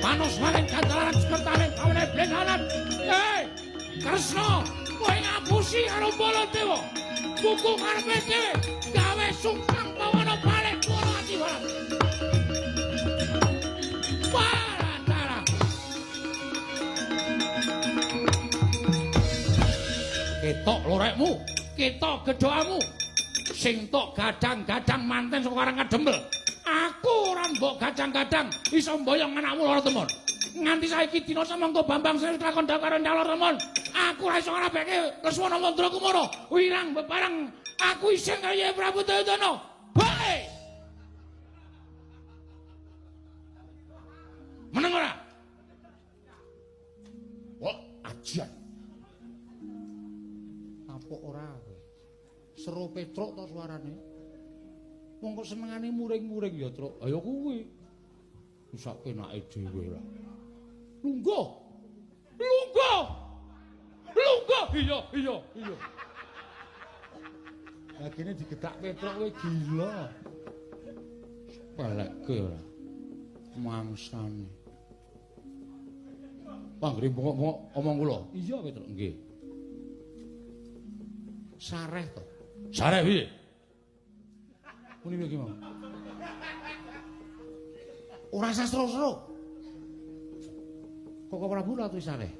Panuswaning gandaran sekertane pawene blendanan. Hei, Kresna, kowe ngapusi karo Baladewa. Buku karepe dhewe gawe sungkang pawana balik para ati barang. Baratara. Ketok lorekmu, ketok gedhokamu. Sing tok gadang-gadang manten saka Karang Kadempel. Aku ora mbok gadang-gadang iso mboyong anakmu lara temon. Nganti saiki dina samangka Bambang Sri lakon karo Loro Temon. Aku ora iso ngrabeke Lesmana Mandra Kumara. Wirang bebareng aku isih kaya Prabu Duryudana. Bae. Meneng ora? Wah, ajian. Kapok ora kowe. Seru Petruk to suarane. Wong kok senengane muring-muring ya, Truk. Ayo kuwi. Sak penake dhewe lah. Lungguh. Lungguh. Lungguh. Iya, iya, iya. Lah kene digedak Petruk kowe gila. Pelekke ora. Mangsane. Panggere bengok-bengok omong kula. Iya, Petruk, nggih. Sareh to. Sareh piye? Muni piye ki mau? Ora sastra-sastra. Koko Prabu latu sareh.